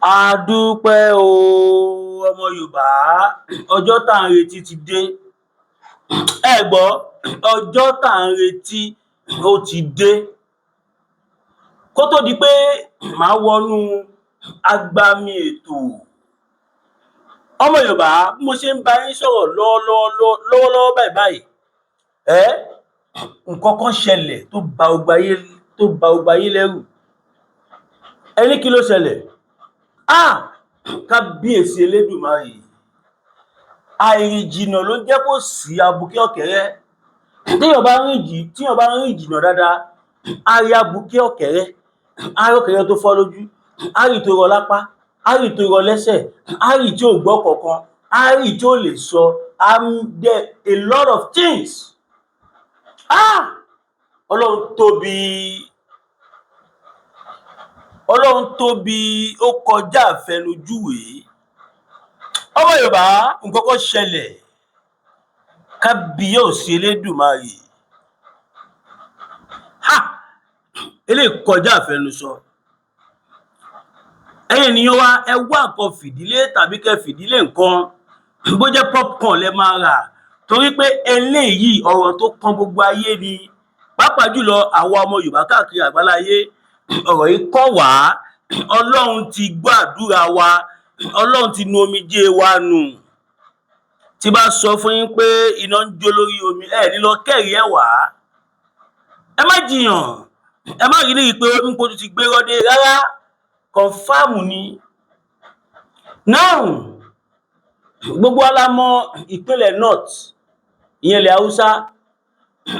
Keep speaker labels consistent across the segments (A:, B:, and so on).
A: A dúpẹ́ o, ọmọ Yorùbá. Ọjọ́ tá à ń retí ti dé. Ẹ gbọ́, ọjọ́ tá à ń retí ó ti dé. Kó tó di pé màá wọnú agbami ètò, ọmọ Yorùbá, bí mo ṣe ń bá yín sọ̀rọ̀ lọ́wọ́lọ́wọ́ lọ́wọ́lọ́wọ́ báyìí báyìí, ẹ nǹkan kan ṣẹlẹ̀ tó ba gbogbo ayé lẹ́rù. Ẹ ní kí ló ṣẹlẹ̀? Ah, kábíyèsí Elédùmarè! Àìrìn jìnnà ló ń jẹ́ kó sí abuké ọ̀kẹ́rẹ́. Téèyàn bá rìn jìnnà dáadáa, á rí abuké ọ̀kẹ́rẹ́, á rí ọ̀kẹ́rẹ́ tó fọ́ lójú, á rí tó rọ lápá, á rí tó rọ lẹ́sẹ̀, á rí tí ò gbọ́ kankan, á rí tí ò lè sọ, á there a lot of things. Ah, Ọlọ́run tóbi, Ọlọ́run tóbi, ó kọjá àfẹnujúwèé. Ọmọ Yorùbá, nǹkan kan ṣẹlẹ̀. Kábíyèsí Elédùmarè! Ha, eléyìí kọjá àfẹnusọ. Ẹ̀yin ènìyàn wa, ẹ wá nǹkan fìdílé tàbí kẹ́ fìdílé nǹkan, bó jẹ́ popcorn lẹ máa rà, torí pé eléyìí, ọ̀rọ̀ tó kan gbogbo ayé ni, pàápàá jùlọ àwa ọmọ Yorùbá káàkiri àgbáláyé. Ọ̀rọ̀ yìí kọ́ wá. Ọlọ́run ti gbọ́ àdúrà wa, Ọlọ́run ti nu omijé wa nù. Tí bá sọ fún yín pé iná ń jó lórí omi, ẹ ní lọ kẹ́rìí ẹ̀ wá. Ẹ má jiyàn, ẹ má rí níyì pé npo ti gbé rọ́dé rárá, confirm ni. Now, gbogbo wa la mọ̀ ìpínlẹ̀ North, ìyẹn ilẹ̀ Haúsá.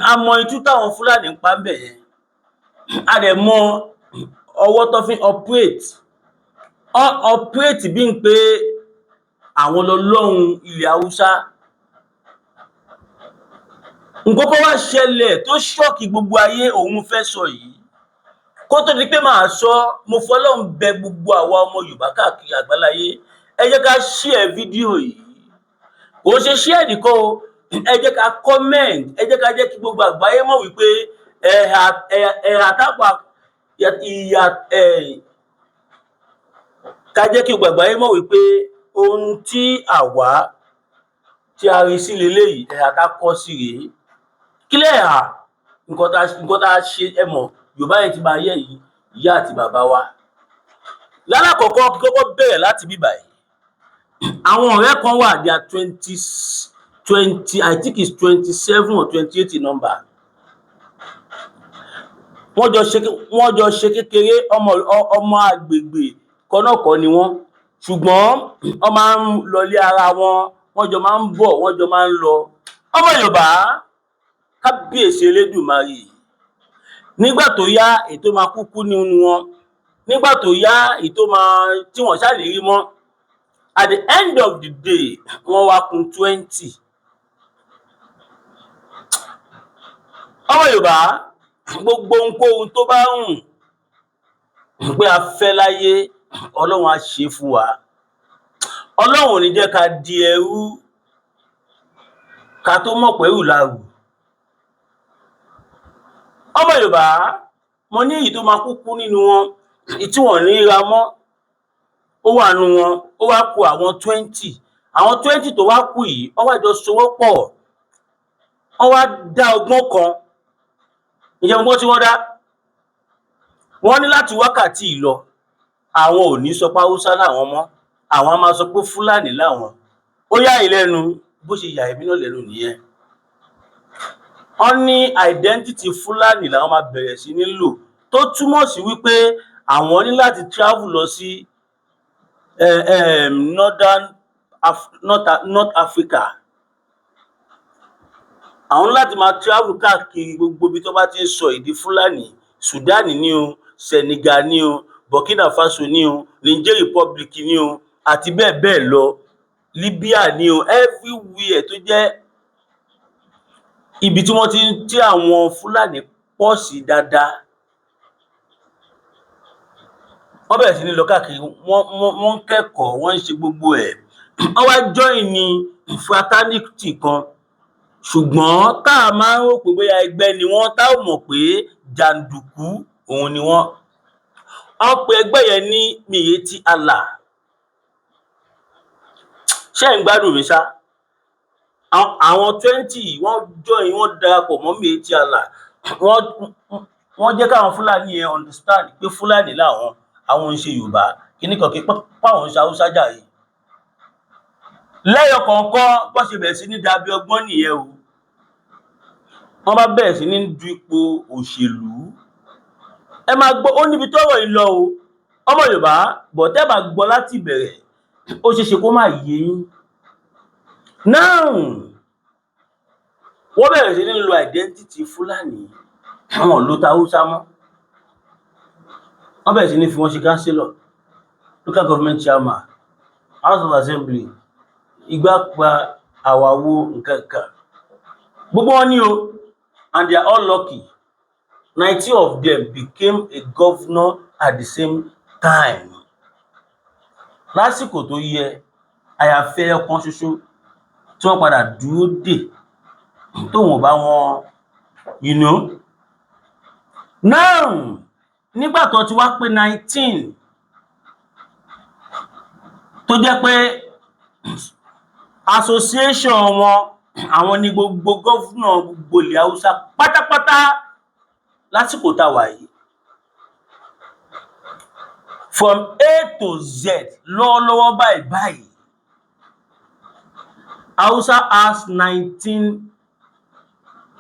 A: A mọ itú táwọn Fúlàní ń pa ń bẹ̀ yẹn, a dẹ̀ mọ ọwọ́ tó fi operate. Wọ́n operate bí n pé àwọn lọlọ́run ilẹ̀ Haúsá. Nǹkan kan wá ṣẹlẹ̀ tó shock gbogbo ayé. Òun fẹ́ sọ yìí, kó tó di pé màá sọ, mo fọlọ́run bẹ gbogbo àwa ọmọ Yorùbá káàkiri àgbáláyé, ẹ jẹ́ ká share fídíò yìí. Kò ṣe share nìkan o, ẹ jẹ́ ká comment, ẹ jẹ́ ká jẹ́ kí gbogbo àgbáyé mọ̀ wípé ẹ̀hà ẹ̀hà tápà ìyà ẹ̀, ká jẹ́ kí gbogbo àgbáyé mọ̀ wípé ohun tí àwa tí a rí sí leléyìí, ẹ̀hà tá kọ́ sí rèé. Kílẹ̀ ẹ̀hà nǹkan tá ṣe. Ẹ mọ̀ Yorùbá yẹn ti máa yẹ yìí, ìyá àti bàbá wa. Lálàkọ́kọ́, kí kọ́kọ́ bẹ̀rẹ̀ láti bíbàyìí. Àwọn ọ̀rẹ́ kan wà, they are twenty twenty, I think it's 27 or 28 in number. Wọ́n jọ ṣe kékeré, ọmọ agbègbè kan náà kọ́ ni wọ́n, ṣùgbọ́n wọ́n máa ń lọlé ara wọn, wọ́n jọ máa ń bọ̀, wọ́n jọ máa ń lọ. Ọmọ Yorùbá, kábíyèsí Elédùmarè! Nígbà tó yá, èyí tó máa kúkú nínú wọn, nígbà tó yá, èyí tó máa tí wọ́n ṣàlérí mọ́, at the end of the day, wọ́n wá kún 20. Ọmọ Yorùbá, gbogbo ohunkóhun tó bá hùn pé a fẹ́ láyé, Ọlọ́run á ṣe fún wa. Ọlọ́run ò ní jẹ́ ká di ẹrú ká tó mọ̀ pẹ́rù la rù. Ọmọ Yorùbá, mo ní èyí tó máa kúkú nínú wọn, èyí tí wọ́n ní ra mọ́, ó wà nù wọn. Ó wá kù àwọn 20. Àwọn 20 tó wá kù yìí, wọ́n wá jọ sowọ́ pọ̀, wọ́n wá dá ọgbọ́n kan. Ǹjẹ́ ọgbọ́n tí wọ́n dá, wọ́n ní láti wákàtí yìí lọ, àwọn ò ní sọ pé Haúsá làwọn mọ́, àwọn á máa sọ pé Fúlàní làwọn. Ó yà yín lẹ́nu, bó ṣe yà èmi náà lẹ́nu nìyẹn. Wọ́n ní identity Fúlàní làwọn máa bẹ̀rẹ̀ sí ní lò, tó túmọ̀ sí wípé àwọn ní láti travel lọ sí northern Af North, North Africa. Àwọn ní láti máa travel káàkiri gbogbo ibi tó bá ti ń sọ èdè Fúlàní: Sudan ní o, Senegal ní o, Burkina Faso ní o, Niger Republic ní o, àti bẹ́ẹ̀ bẹ́ẹ̀ lọ, Libya ní o, everywhere tó jẹ́ ibi tí wọ́n ti ń tí àwọn Fúlàní pọ̀ sí dáadáa. Wọ́n bẹ̀rẹ̀ sí ní lọ káàkiri, wọ́n ń kẹ́kọ̀ọ́, wọ́n ń ṣe gbogbo ẹ̀. Wọ́n wá join ní fraternity kan, ṣùgbọ́n tá a máa ń rò pé bóyá ẹgbẹ́ ni wọ́n, tá ò mọ̀ pé jàǹdùkú òun ni wọ́n. Wọ́n pe ẹgbẹ́ yẹn ní Miyetti Allah. Ṣé ń gbádùn mi ṣá? Àwọn 20 wọ́n join, wọ́n darapọ̀ mọ́ Miyetti Allah. Wọ́n jẹ́ káwọn Fúlàní yẹn understand pé Fúlàní làwọn, àwọn ń ṣe Yorùbá kíní kan, kí páwọn ń ṣe Haúsá jàre. Lẹ́yọ kọ̀ọ̀kan, bó ṣe bẹ̀rẹ̀ sí ní dàbí ọgbọ́n nìyẹn o. Wọ́n bá bẹ̀rẹ̀ sí ní du ipò òṣèlú. Ẹ máa gbọ́, ó níbi tọ́rọ̀ yìí lọ o, ọmọ Yorùbá bọ̀. Tẹ́ bá gbọ́ láti ìbẹ̀rẹ̀, ó ṣeé ṣe kó má yé yín. Now, wọ́n bẹ̀rẹ̀ sí ní lo identity Fúlàní, àwọn ò lo ta Haúsá mọ́. Wọ́n bẹ̀rẹ̀ sí ní fi wọ́n ṣe councillor, local government chairman, House of Assembly, igbá pa àwàwo, nǹkan kan, gbogbo wọn ní o. And they are all lucky, 19 of them became a governor at the same time lásìkò tó yẹ, àyàfẹ́ ọ̀kan ṣoṣo tí wọ́n padà dúró dè tóun ò bá wọn. Now, nígbà tó ti wá pé 19, tó jẹ́ pé association wọn, àwọn ní gbogbo governor gbogbo ilẹ̀ Haúsá pátápátá lásìkò tá a wà yìí, from A to Z. Lọ́wọ́lọ́wọ́ báyìí báyìí, Hausa has 19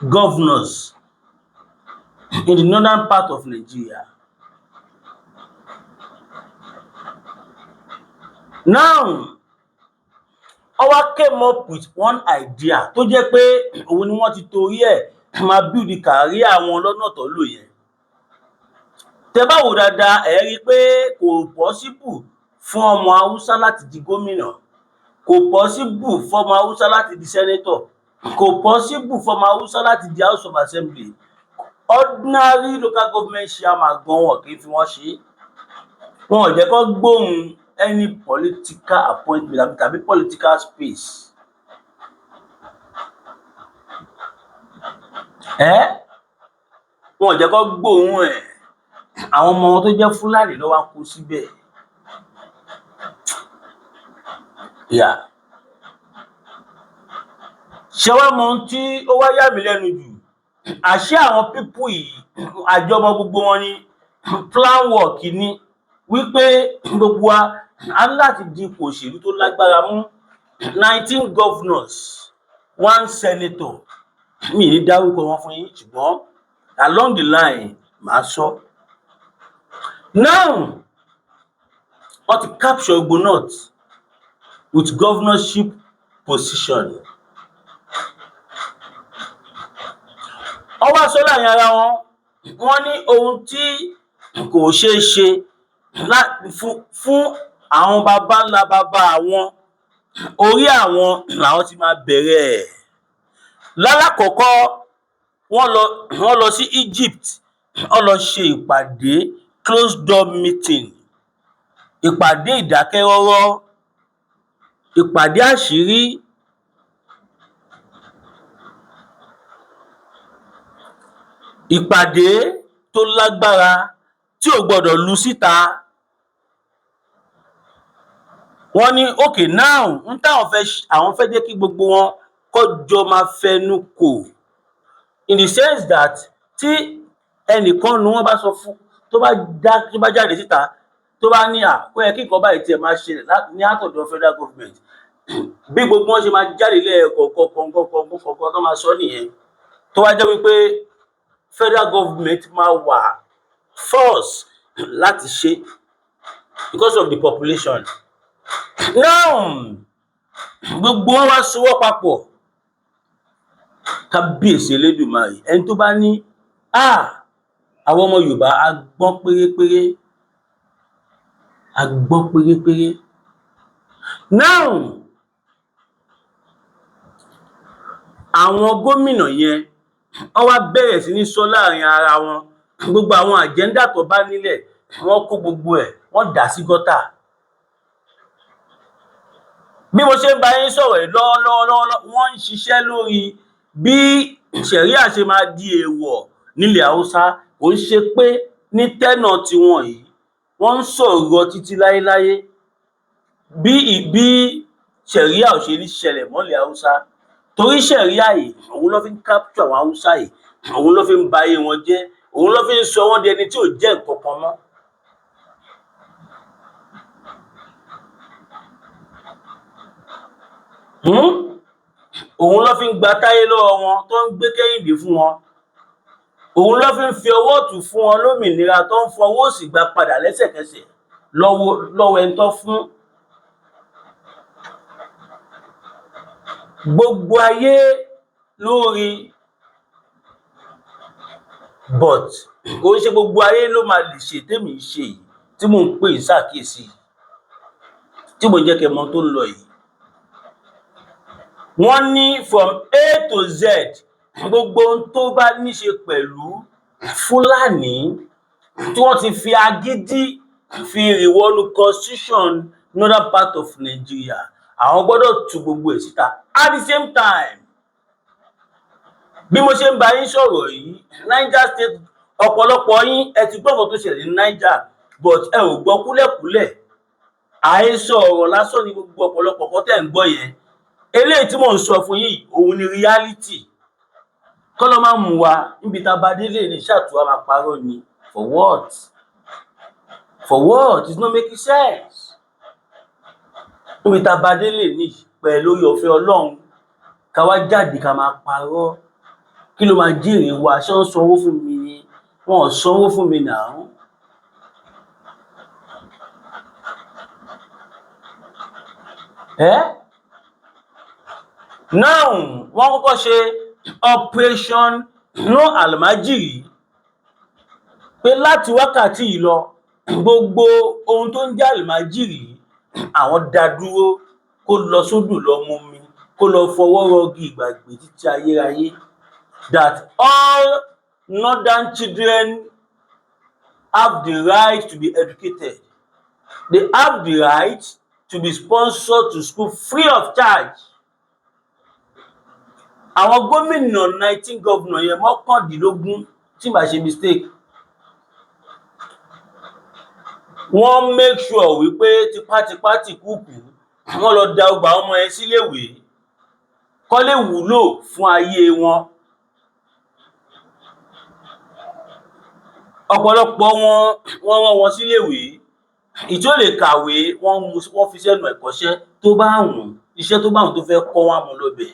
A: governors in the northern part of Nigeria. Now, wọ́n wá came up with one idea tó jẹ́ pé òun ni wọ́n ti torí ẹ̀ máa build career wọn lọ́nà tó lò yẹn. Tẹ́ bá wò dáadáa, ẹ rí i pé kò possible fún ọmọ Haúsá láti di gómìnà, kò possible fọmọ Haúsá láti di senator, kò possible fọmọ Haúsá láti di House of Assembly. Ordinary local government chairman gan, wọn kì í fi wọ́n ṣe é. Wọn ò jẹ́ kó gbóhùn any political appointment tàbí political space. Ẹ́ wọn ò jẹ́ kó gbóhùn ẹ̀. Àwọn ọmọ wọn tó jẹ́ Fúlàní ló wá kó síbẹ̀. Yeah. Ṣé wàá mọ ohun tí ó wá yà mí lẹ́nu jù? Àṣé àwọn people yìí, àjọmọ gbogbo wọn ni, plan work ni wípé gbogbo wa a ní láti di ipò òṣèlú tó lágbára mú. 19 governors, one senator. Mi ní dárúkọ wọn fún yín, ṣùgbọ́n along the line màá sọ. Now, wọ́n ti capture gbogbo north with governorship position. Wọ́n wá sọ láàrin ara wọn, wọ́n ní ohun tí kò ṣeé ṣe fún àwọn baba ńlá baba àwọn, orí àwọn làwọn ti máa bẹ̀rẹ̀ ẹ̀. Lálákọ̀ọ́kọ́, wọ́n lọ sí Egypt, wọ́n lọ ṣe ìpàdé, closed door meeting, ìpàdé ìdákẹ́rọ́rọ́, ìpàdé àṣírí. Ìpàdé tó lágbára tí ò gbọdọ̀ lu síta. Wọ́n ní okay, now, n táwọn fẹ́, àwọn fẹ́ jẹ́ kí gbogbo wọn kó jọ máa fẹnu kò, in the sense that tí ẹnìkan nu wọn bá sọ fún, tó bá dá, tó bá jáde síta, tó bá ní à kó yẹ kí nǹkan báyìí tiẹ̀ máa ṣẹlẹ̀ ní àtọ̀dọ̀ federal government, bí gbogbo wọn ṣe máa jáde lẹ́ẹ̀kọ̀ọ̀kan kọ̀ọ̀kan kọ̀ọ̀kan kọ̀ọ̀kan tó máa sọ nìyẹn, tó wá jẹ́ wípé federal government máa wà force láti ṣe because of the population. Now, gbogbo wọn wá sowọ́ papọ̀. Kábíyèsí Elédùmarè! Ẹni tó bá ní àwọn ọmọ Yorùbá a gbọ́n pérépéré, a gbọ́n pérépéré. Now, àwọn gómìnà yẹn, wọ́n wá bẹ̀rẹ̀ sí ní sọ láàrin ara wọn. Gbogbo àwọn agenda tó bá nílẹ̀, wọ́n kó gbogbo ẹ̀, wọ́n dà sí gutter. Bí mo ṣe ń bá yín sọ̀rọ̀ yìí lọ́wọ́lọ́wọ́ lọ́wọ́, wọ́n ń ṣiṣẹ́ lórí bí ṣẹ̀ríà ṣe máa di èèwọ̀ nílẹ̀ Haúsá. Kò ń ṣe pé ní tẹ́nà tiwọn yìí, wọ́n ń sọ̀rọ̀ títí láéláé bí Ṣẹ̀ríà ò ṣe ní ṣẹlẹ̀ mọ́lẹ̀ Haúsá, torí ṣẹ̀ríà yìí, òun ló fi ń capture àwọn Haúsá yìí, òun ló fi ń ba ayé wọn jẹ́, òun ló fi ń sọ wọ́n di ẹni tí ò jẹ́ nǹkan kan mọ́. Òun ló fi ń gba táyé lọ́wọ́ wọn tó ń gbé Kẹ́hìndé fún wọn. Òun ló fi ń fi ọwọ́ ọ̀tún fún wọn lómìnira, tó ń fọwọ́ òsì gbà padà lẹ́sẹ̀kẹsẹ̀ lọ́wọ́ ẹni tó fún. Gbogbo ayé lórí, but kò ń ṣe gbogbo ayé ló máa lè ṣe tèmi ń ṣe yìí, tí mò ń pè ń ṣàkíyèsí yìí, tí mò ń jẹ́ kẹ́ mọ̀ tó ń lọ yìí. Wọ́n ní from A to Z, gbogbo ohun tó bá ní ṣe pẹ̀lú Fúlàní tí wọ́n ti fi agídí fi rìwọ́nú constitution northern part of Nigeria, àwọn gbọ́dọ̀ tú gbogbo ẹ̀ síta. At the same time, bí mo ṣe ń bá yín sọ̀rọ̀ yìí, Niger State, ọ̀pọ̀lọpọ̀ yín ẹ ti gbọ́ nǹkan tó ṣẹlẹ̀ ní Niger, but ẹ ò gbọ́ kúlẹ̀kúlẹ̀. Àhesọ ọ̀rọ̀ lásán ni gbogbo ọ̀pọ̀lọpọ̀ kan tẹ̀ ń gbọ́ yẹn. Eléyìí tí mò ń sọ fún yín, òun ni reality. Kọ́lọ́ máa mú wa níbi tá a bá délé ní ṣàtúwà máa parọ́ ni. For what? For what? It's not making sense. Níbi tá a bá délé ní, pẹ̀lú oore ọ̀fẹ́ Ọlọ́run, ká wá jáde ká máa parọ́, kí ló máa jèrè wa? Ṣé wọ́n sanwó fún mi ni? Wọn ò sanwó fún mi náà. Ẹ́ now, wọ́n kọ́kọ́ ṣe Operation No Almajiri, pé láti wákàtí yìí lọ, gbogbo ohun tó ń jẹ́ àlùmájìrì, àwọn dá dúró, kó lọ sódò lọ mumi, kó lọ fọwọ́ rọgí ìgbàgbé títí ayérayé, that all northern children have the right to be educated, they have the right to be sponsored to school free of charge. Àwọn gómìnà, 19 governor yẹn, 19 tí màá ṣe mistake, wọ́n make sure wípé tipátipá tìkúùkù wọ́n lọ da ọgbà ọmọ yẹn síléèwé, kó lè wúlò fún ayé wọn. Ọ̀pọ̀lọpọ̀ wọn, wọ́n rán wọn síléèwé. Ìtí ó lè kàwé, wọ́n mú, wọ́n fi sẹ́nu ẹ̀kọ́ṣẹ́ tó bá wùn, iṣẹ́ tó bá wùn tó fẹ́ kọ́, wọn á mú lọ bẹ̀.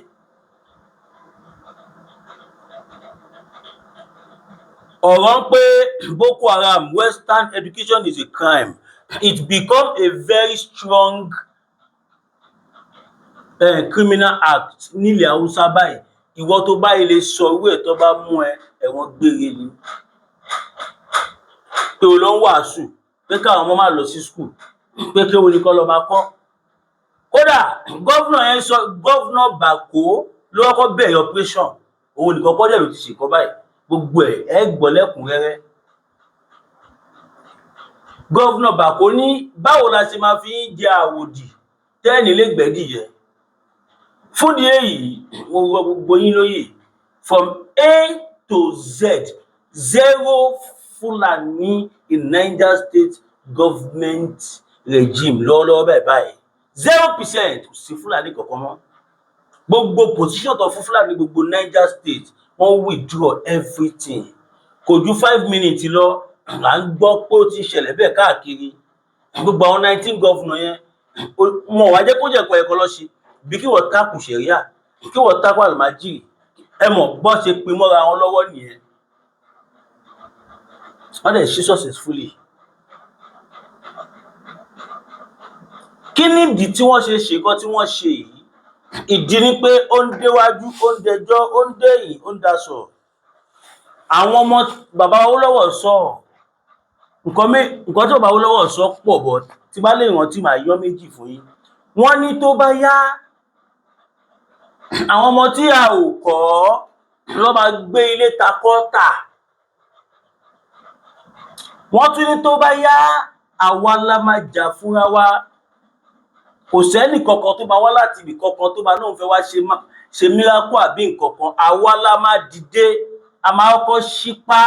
A: Ọ̀rọ̀ ń pé Boko Haram, Western education is a crime, it become a very strong criminal act nílẹ̀ Haúsá báyìí. Ìwọ tó bá ilé sọ irú ẹ̀, tó bá mú ẹ, ẹ̀wọ̀n gbére ni. Pé o lọ ń wàásù pé káwọn ọmọ má lọ sí school, pé kéwo ni kọ́ lọ máa kọ́. Kódà governor yẹn sọ, Governor Bako ló kọ́kọ́ bẹ̀rẹ̀ operation. Òun nìkan kọ́ dẹ̀ ló ti ṣèkọ́ báyìí. Gbogbo ẹ̀ ẹ gbọ́ lẹ́kùnrẹ́rẹ́. Governor Bako ní báwo la ṣe máa fi ń jẹ àwòdì tẹ́ẹ̀nì lè gbẹ́dìyẹ. Fúndìí èyí, mo rọ gbogbo yín lóyè, from A to Z, zero Fulani in Niger State government regime lọ́wọ́lọ́wọ́ báyìí báyìí. 0%, kò sí Fúlàní kankan mọ́. Gbogbo position tó fún Fúlàní, gbogbo Niger State, wọ́n withdraw everything. Kò ju 5 minutes lọ là ń gbọ́ pé ó ti ń ṣẹlẹ̀ bẹ́ẹ̀ káàkiri. Gbogbo àwọn 19 governor yẹn, wọn ò wá jẹ́ kó jẹ́ ẹ̀kọ́ ẹ̀kọ́ lọ́ṣe bí kí wọ́n takù sẹ̀ríà, kí wọ́n takù àlùmájìrì. Ẹ mọ̀ bọ́ ṣe pin mọ́ra wọn lọ́wọ́ nìyẹn. Wọ́n dẹ̀ ṣe successfully. Kí nìdí tí wọ́n ṣe ṣe nǹkan tí wọ́n ṣe yìí? Ìdí ni pé ó ń déwájú, ó ń dẹjọ́, ó ń dẹ̀yìn, ó ń daṣọ. Àwọn ọmọ bàbá Awólọ́wọ̀ sọ nǹkan nǹkan tí bàbá Awólọ́wọ̀ sọ pọ̀ bọ̀, tí bá lè rántí, màá yọ méjì fún yín. Wọ́n ní tó bá yá, àwọn ọmọ tí a ò kọ́ lọ́ máa gbé ilé takọ́ tà. Wọ́n tún ní tó bá yá, àwa la máa jà fúnra wa. Kò sẹ́nì kankan tó máa wá láti ibì kankan tó máa lóun fẹ́ wá ṣe miracle àbí nǹkan kan. Àwa la máa dìde, a máa kọ́kọ́ ṣípá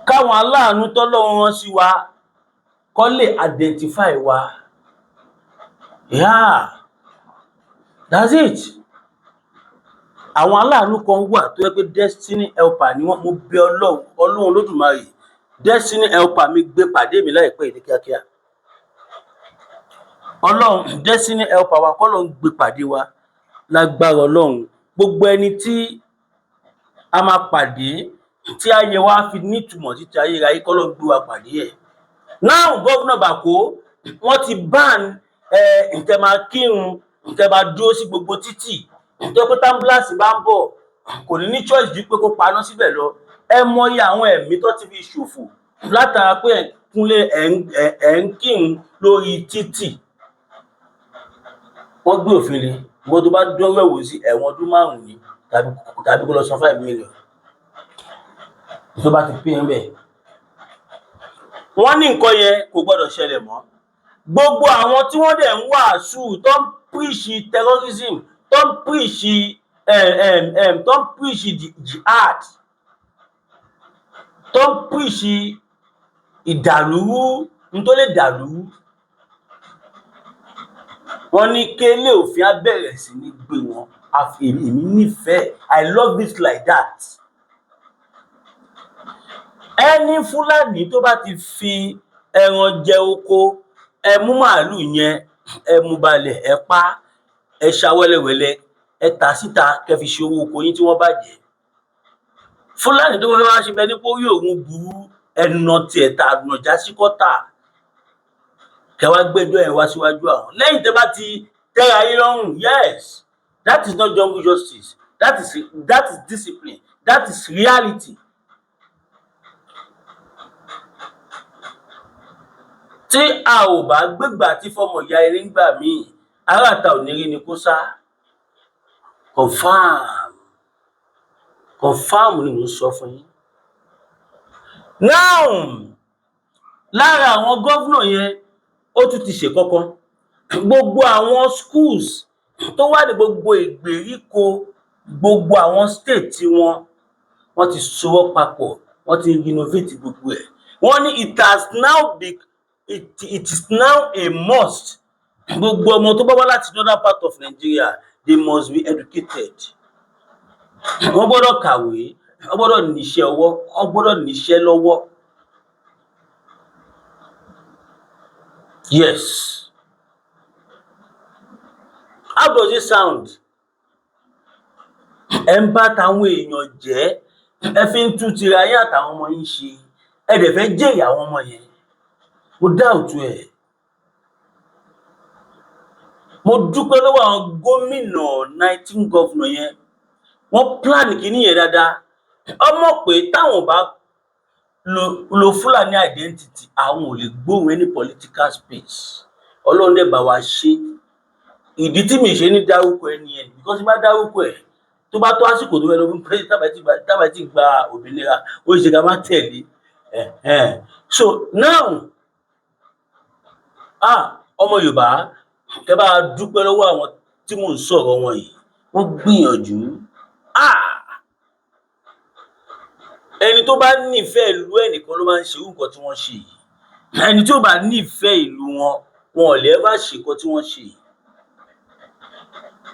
A: káwọn aláàánú tọ́lọ́run rán sí wa kọ́ lè identify wa. Yeah, that's it. Àwọn aláàánú kan wà tó yẹ pé destiny helper ni wọ́n. Mo bẹ̀ Ọlọ́run, Ọlọ́run Olódùmarè, destiny helper mi, gbé pàdé mi láìpẹ́ yìí ní kíákíá. Ọlọ́run, destiny helper wa kọ́ ló ń gbé pàdé wa lágbára Ọlọ́run. Gbogbo ẹni tí a máa pàdé tí ayé wa fi nítumọ̀ títí ayérayé, kọ́ ló ń gbé wa pàdé ẹ̀. Now, Governor Bako, wọ́n ti ban ẹ ǹtẹ́ máa kírun, ǹtẹ́ máa dúró sí gbogbo títì tó pé ambulance bá ń bọ̀, kò ní ní choice ju pé kó paná síbẹ̀ lọ. Ẹ mọyì àwọn ẹ̀mí tó ti fi ṣòfò látara pé ẹ̀ ń kúnlẹ̀, ẹ̀ ń kírun lórí títì. Wọ́n gbé òfin le. Ìwọ tó bá dánwò ẹ̀wò sí, ẹ̀wọ̀n ọdún 5 ni tàbí kó lọ san 5 million tó bá ti pín in bẹ́ẹ̀. Wọ́n ní nǹkan yẹn kò gbọ́dọ̀ ṣẹlẹ̀ mọ́. Gbogbo àwọn tí wọ́n dẹ̀ ń wàásù, tó ń preach terrorism, tó ń preach jihad, tó ń preach ìdàlúrú, n tó lè dàlúrú, wọ́n ní kélé òfin á bẹ̀rẹ̀ sí ní gbé wọn. Èmi nífẹ̀ẹ́, I love it like that. Ẹni Fúlàní tó bá ti fi ẹran jẹ oko, ẹ mú màálù yẹn, ẹ mú balẹ̀, ẹ pa, ẹ ṣá wẹ́lẹ́wẹ́lẹ́, ẹ tà síta, kẹ́ fi ṣe owó oko yín tí wọ́n bàjẹ́. Fúlàní tó fẹ́ wá ṣe bẹ́ẹ̀ ní pé orí òun burú, ẹnà tiẹ̀ tà nàjà sí kọ́tà, kẹ́ wá gbẹ́jọ́ yẹn wá síwájú àwọn lẹ́yìn tẹ́ bá ti tẹ́ra yín lọ́rùn. Yes, that is not jungle justice. That is discipline. That is reality. Tí a ò bá gbégbà tí fọmọ ìyá eré ń gbà míì, aráàta ò ní rí ni kó sá. Confam confam ni mò ń sọ fún yín. Now, lára àwọn governor yẹn, ó tún ti ṣe kankan. Gbogbo àwọn schools tó wà ní gbogbo ìgbèríko, gbogbo àwọn state wọn, wọ́n ti sowọ́ papọ̀, wọ́n ti renovate gbogbo ẹ̀. Wọ́n ní it is now a must, gbogbo ọmọ tó bá wá láti northern part of Nigeria, they must be educated. Wọ́n gbọ́dọ̀ kàwé, wọ́n gbọ́dọ̀ níṣẹ́ ọwọ́, wọ́n gbọ́dọ̀ níṣẹ́ lọ́wọ́. Yes, how does it sound? Ẹ ń bá táwọn èèyàn jẹ́, ẹ fi ń tú tira yín àtàwọn ọmọ yín ṣe, ẹ dẹ̀ fẹ́ jèrè àwọn ọmọ yẹn. Mo doubt ẹ̀. Mo dúpẹ́ lọ́wọ́ àwọn gómìnà, 19 governor yẹn. Wọ́n plan kìíní yẹn dáadáa. Ọmọ pé táwọn bá lo Fúlàní identity, àwọn ò lè gbóhùn any political space. Ọlọ́run dẹ̀ bá wa ṣe. Ìdí tí mi ṣe ní dárúkọ ẹni yẹn, because tí bá dárúkọ ẹ̀, tó bá tó àsìkò tó fẹ́ lọ fún president, tábà tí gba òmìnira, ó ṣe ká má tẹ̀lé. So now, ah, ọmọ Yorùbá, kẹ́ bá dúpẹ́ lọ́wọ́ àwọn tí mò ń sọ̀rọ̀ wọn yìí. Wọ́n gbìyànjú. Ah, ẹni tó bá nífẹ̀ẹ́ ìlú ẹ̀ nìkan ló máa ń ṣe irú nǹkan tí wọ́n ṣe yìí. Ẹni tí ó bá nífẹ̀ẹ́ ìlú wọn, wọn ò lè ever ṣe nǹkan tí wọ́n ṣe yìí.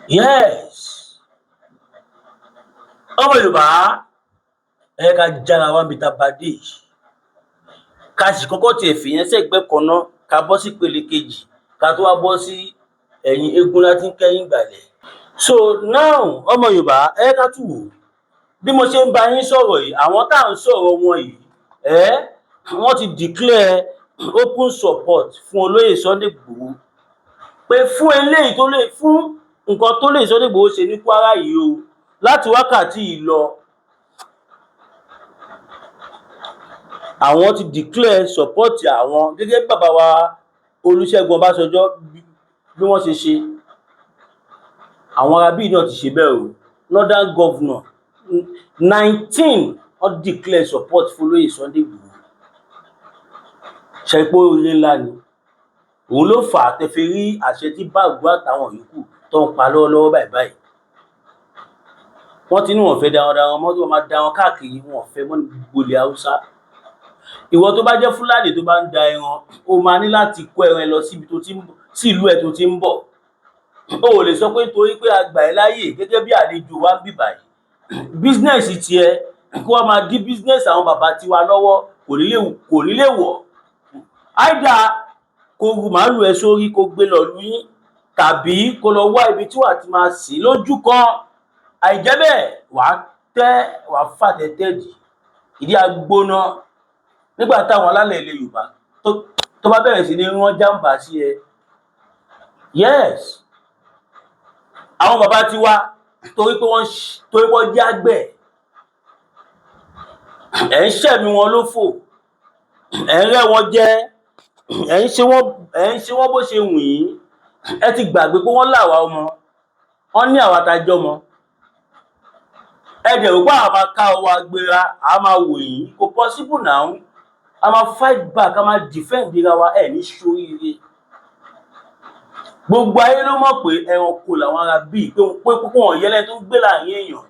A: Yes, ọmọ Yorùbá, ẹ ká jára wá níbi tá a bá dé yìí, ká sì kọ́kọ́ tiẹ̀ fìyẹn sẹ́gbẹ́ kan ná, ká bọ́ sí ìpele kejì, ká tó wá bọ́ sí ẹ̀yìn eégún láti ń kẹ́yìn ìgbàlẹ̀. So now, ọmọ Yorùbá, ẹ ká tù wò bí mo ṣe ń bá yín sọ̀rọ̀ yìí. Àwọn tá à ń sọ̀rọ̀ wọn yìí, ẹ wọ́n ti declare open support fún olóyè Sunday Igboho, pé fún eléyìí tó lè fún nǹkan tó lè Sunday Igboho ṣe ní Kwara yìí o, láti wákàtí yìí lọ, àwọn ti declare support àwọn, gẹ́gẹ́ bí bàbá wa Olúṣẹ́gun Ọbásanjọ́ bí wọ́n ṣe ṣe. Àwọn arábí náà ti ṣe bẹ́ẹ̀ o. Northern governor 19, wọ́n declare support fún olóyè Sunday Igboho. Ṣe pé oríire ńlá ni òun ló fà á tẹ́ fi rí àṣẹ tí Báàgù àtàwọn yòókù tó ń pa lọ́wọ́lọ́wọ́ báyìí báyìí? Wọ́n ti ní wọ́n fẹ́ darandaran mọ́, tó máa da wọn káàkiri, wọn fẹ́ mọ́ ní gbogbo ilẹ̀ Haúsá. Ìwọ tó bá jẹ́ Fúlàní tó bá ń da ẹran, o máa ní láti kó ẹran ẹ lọ síbi tó ti ń sí ìlú ẹ tó ti ń bọ̀. O ò lè sọ pé nítorí pé a gbà ẹ́ láàyè gẹ́gẹ́ bí àlejò wa ń bì báyìí, business tiẹ̀ kó wá máa dí business àwọn bàbá tiwa lọ́wọ́. Kò ní lè wọ̀. Áìdá kó ru màálù ẹ sórí, kó gbé lọ lu yín, tàbí kó lọ wá ibi tí wàá ti máa sìn lójú kan. Àìjẹ́ bẹ́ẹ̀, wàá tẹ́, wàá fàtẹ́tẹ́ dì ìdí agbóná nígbà táwọn alálẹ̀ ilẹ̀ Yorùbá tó bá bẹ̀rẹ̀ sí ní rán jàǹbá sí ẹ. Yes, àwọn bàbá tiwa, torí wọ́n jẹ́ àgbẹ̀, ẹ̀ ń ṣẹ̀mí wọn lófò, ẹ̀ ń rẹ́ wọn jẹ, ẹ̀ ń ṣe wọ́n bó ṣe wù yín. Ẹ ti gbàgbé pé wọ́n là wá ọmọ, wọ́n ní àwa tá a jọmọ. Ẹ dẹ̀ rò pé àwọn máa ká ọwọ́ agbéra, a máa wò yín? Kò possible now. A máa fight back, a máa defend ra wa. Ẹ̀ ní ṣoríire. Gbogbo ayé ló mọ̀ pé ẹranko làwọn ará bíi pé púpọ̀ wọn yẹlẹ́ tó ń gbé láàrin èèyàn,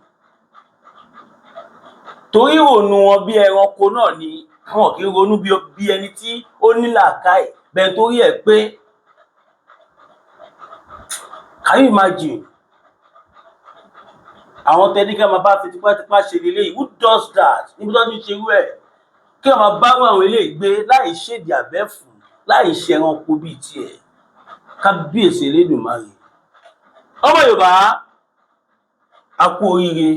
A: torí ìrònú wọn bí ẹranko náà ni. Wọn kì í ronú bí ẹni tí ó ní làákàyè bẹ́ẹ̀, torí ẹ̀ pé, can you imagine, àwọn tẹni ká máa bá fi tipátipá ṣe lélẹ́yìí? Who does that? Níbi tó ti ń ṣerú ẹ̀, kí wọ́n máa bá àwọn eléyìí gbé láì ṣèdí àbẹ́fù, láì ṣe ẹranko bíi tiẹ̀. Kábíyèsí Elédùmarè. Ọmọ Yorùbá, a kú oríire.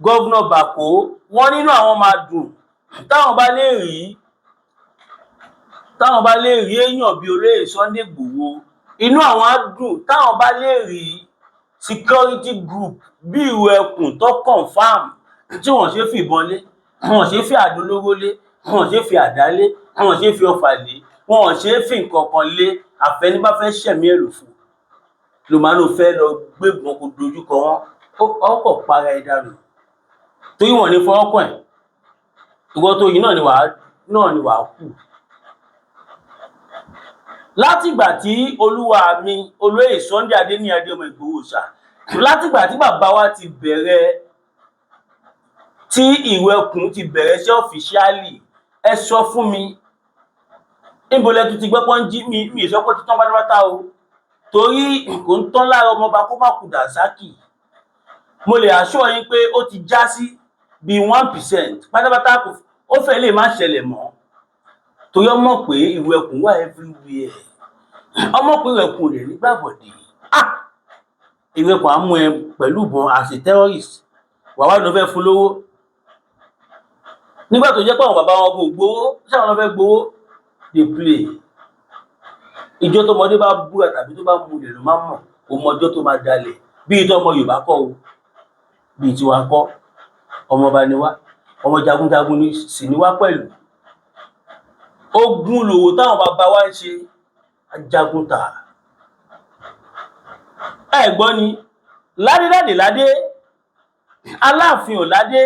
A: Governor Bako, wọ́n nínú àwọn máa dùn táwọn bá lè rí èèyàn bíi olóyè Sunday Igboho. Inú àwọn á dùn táwọn bá lè rí security group bí ìrù ẹkùn tó confam, tí wọ́n ṣe fìbọn lé, wọ́n ṣe fi àdó olóró lé, wọ́n ṣe fi àdá lé, wọ́n ṣe fi ọfà lé, wọ́n ṣe fi nǹkan kan lé. Àfẹni bá fẹ́ ṣẹ̀mí ẹ̀ lòfò ló máa ń fẹ́ lọ gbébọn kó dojú kọ wọn, ọkọ̀ para ẹ̀ dànù, torí wọn ní fọwọ́ kàn ẹ̀. Ìwọ tó yìí náà ni wàá kú. Látìgbà tí olúwa mi, olóyè Sunday Adéníyì Adéyẹmọ Ìgbòho ṣá, látìgbà tí bàbá wa ti bẹ̀rẹ̀, tí ìrù ẹkùn ti bẹ̀rẹ̀ iṣẹ́ officially, ẹ sọ fún mi, níbo lẹ tún ti gbọ́ pọ́n jí mi? Mi sọ pé títán pátápátá o, torí kò ń tán lára ọmọọba kó má kú dànsákì. Mo lè assure yín pé ó ti já sí bíi 1% pátápátá. Kò ó fẹ́ lè má ṣẹlẹ̀ mọ́, torí ọmọ pé ìrù ẹkùn wà everywhere. Ọmọ pé ìrù ẹkùn rẹ̀ nígbàbọ̀dé. Ah, ìrù ẹkùn á mú ẹ pẹ̀lú ìbọn as a terrorist, wà wá lọ fẹ́ fún lówó, nígbà tó jẹ́ pé àwọn bàbá wọn kò gbowó. Sáwọn lọ fẹ́ gbowó dey play. Ìjọ tọmọdé bá búra tàbí tó bá mulẹ̀ ló máa mọ̀. Kò mọ ọjọ́ tó máa dalẹ̀. Bíi tọmọ Yorùbá kọ́ o, bíi tiwa kọ́. Ọmọọba ni wá, ọmọ jagunjagun sì ni wá pẹ̀lú. Ogun lòwò táwọn bàbá wa ń ṣe, ajagun tà. Ẹ gbọ́ ni, ládéládé ládé, Aláàfin ò ládé.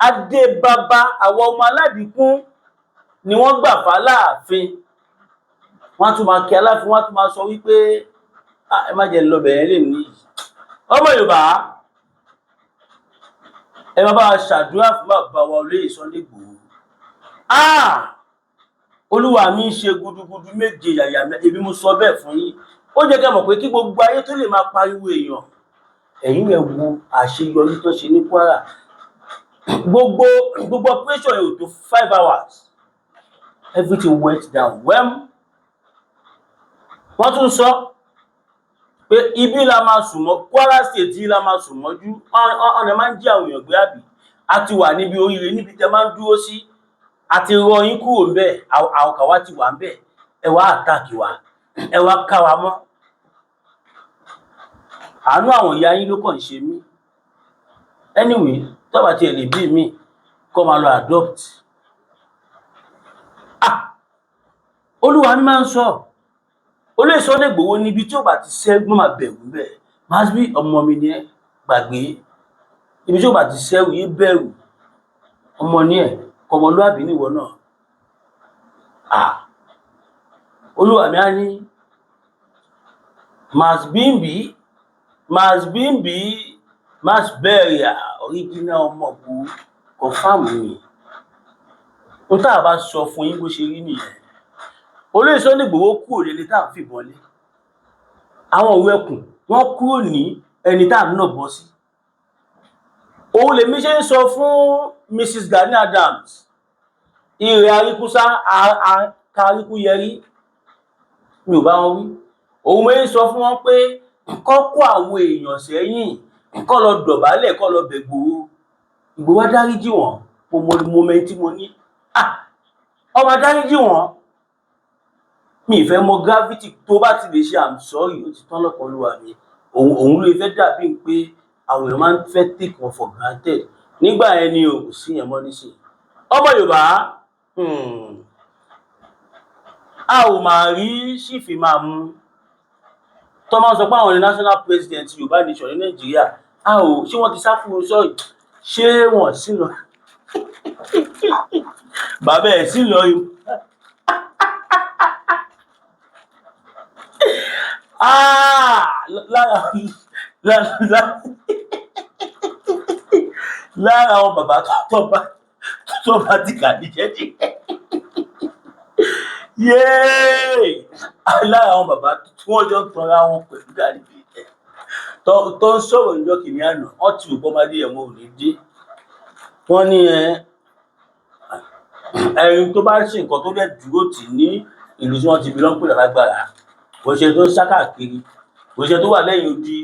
A: Adé bàbá àwọn ọmọ aládìkún ni wọ́n gbà fáláàfin. Wọ́n á tún máa kí Aláàfin, wọ́n á tún máa sọ wípé ẹ má jẹ́ lọ bẹ̀rẹ̀ lè ní. Ọmọ Yorùbá, ẹ má bá wa ṣàdúrà fún bàbá wa olóyè Sunday Igboho. Olúwa mi ń ṣe gudugudu méje yàyà. Èmi mo sọ bẹ́ẹ̀ fún yín. Ó jẹ́ kẹ́ mọ̀ pé kí gbogbo ayé tó lè máa pariwo èèyàn, ẹ̀yin rẹ̀ wo àṣeyọrí tó ṣe ní Kwara. Gbogbo operation yẹn ò tó 5 hours, everything went down well. Wọ́n tún sọ pé ibi la máa sùn mọ́, Kwara State yìí la máa sùn mọ́jú. Ọ̀nà máa ń jí àwọn èèyàn gbé, àbí a ti wà níbi oríire, níbi tẹ máa ń dúró sí, a ti rọ yín kúrò ńbẹ̀. Àwọn kàwá ti wà ńbẹ̀, ẹ wá attack wa, ẹ wá ká wa mọ́. Àánú àwọn ìyá yín ló kàn ń ṣe mí. Anyway, tọ́ba tiẹ̀ lè bí mi kọ́ máa lọ adopt. Ah, olúwa mi máa ń sọ, olóyè Sunday Igboho, níbi tí ó bá ti ṣẹ́gun máa bẹ̀rù bẹ́ẹ̀. Máa bí ọmọ mi ni ẹ gbàgbé, ibi tí ó bá ti ṣẹ́rù yé bẹ̀rù. Ọmọ ní ẹ kọmọlúàbí níwọ náà. Ah, olúwa mi á ní masbimbi masbimbi masberia original ọmọ bu confam ni. N tá a bá sọ fún yín, bó ṣe rí nìyẹn. Olóyè Sunday Igboho kúrò lẹ́ni tá à ń fìbọn lé àwọn òwe ẹkùn. Wọ́n kúrò ní ẹni tá à ń nà bọ́ sí. Òun lèmi ṣe ń sọ fún Mrs. Gani Adams, ìrẹ̀ àríkúsá káríkúyẹrí, mi ò bá wọn wí. Òun mo ń sọ fún wọn pé kọ́ kó àwọn èèyàn sẹ́yìn, kọ́ lọ dọ̀bálẹ̀, kọ́ lọ bẹ̀ Ìgbòho. Ìgbòho á dáríjì wọ́n. Mo mọ moment tí mo ní ọmọ dáríjì wọ́n. Mi ì fẹ́ mọ gravity tó bá ti lè ṣe "I'm sorry", ó ti tán lọ́kàn olúwa mi. Òun ló fẹ́ dàbí pé àwọn èèyàn máa ń fẹ́ take wọn for granted nígbà yẹn ni o. Kò sí yẹn mọ́ nísìnyí. Ọmọ Yorùbá, a ò máa rí sífì máa mú tó máa ń sọ pé àwọn ní national president Yorùbá nation ní Nàìjíríà. A ò ṣé wọ́n ti sá fún un? Sọ́ọ̀rì, ṣé wọ́n sí lọ? Bàbá ẹ̀ sí lọ yìí. Lára àwọn bàbá tó bá ti kà ní jẹ́jẹ́ yéé, lára àwọn bàbá tí wọ́n jọ ń tanra wọn pẹ̀lú gàrí tó ń sọ̀rọ̀ ìjọ kìíní àná, wọ́n ti rò pọ́nmọdé ẹ̀wọ̀n ò ní dé. Wọ́n ní ẹni tó bá ṣe nǹkan tó dẹ̀ dúró tì ní ìlú tí wọ́n ti bí lọ́n pè lágbára, kò ṣe tó ń sá káàkiri, kò ṣe tó wà lẹ́yìn odi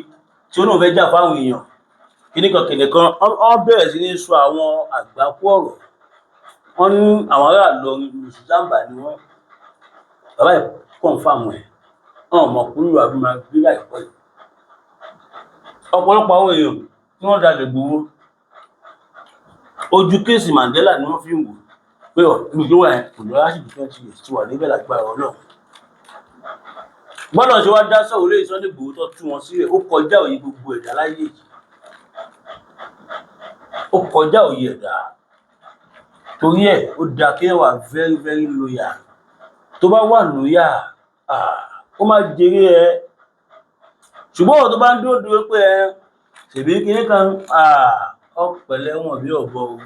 A: tí ó náà fẹ́ jà fáwọn èèyàn kíníkan kìnìkan. Wọ́n bẹ̀rẹ̀ sí ní sọ àwọn àgbákò ọ̀rọ̀. Wọ́n ní àwọn ará Ìlọrin mùsùlùmí ni wọ́n. Bàbá yìí confirm ẹ̀, wọn mọ̀ pé olúwa bí máa gbé láìpẹ́ yìí. Ọ̀pọ̀lọpọ̀ àwọn èèyàn tí wọ́n dalẹ̀ Ìgbòho, ojú case Mandela ni wọ́n fi ń wò pé ọ̀ ibi tó wà yẹn kò lọ lásìkò 20 years tí wà níbẹ̀ lágbára Ọlọ́run. Bọ́lá ṣe wá dá sọ̀rọ̀ lórí Sunday Igboho tó tú wọn sílẹ̀, ó kọjá òye gbogbo ẹ̀dá láyé yìí, ó kọjá òye ẹ̀dá. Torí ẹ̀, ó dáa kí ẹ wà very very loyal. Tó bá wà loyal, ó máa jèrè ẹ. Ṣùgbọ́n ọ̀rọ̀ tó bá ń dúró dúró pé ẹ ṣèbí kinní kan, ọ̀pẹ̀lẹ̀ wọn bí ọ̀bọ o.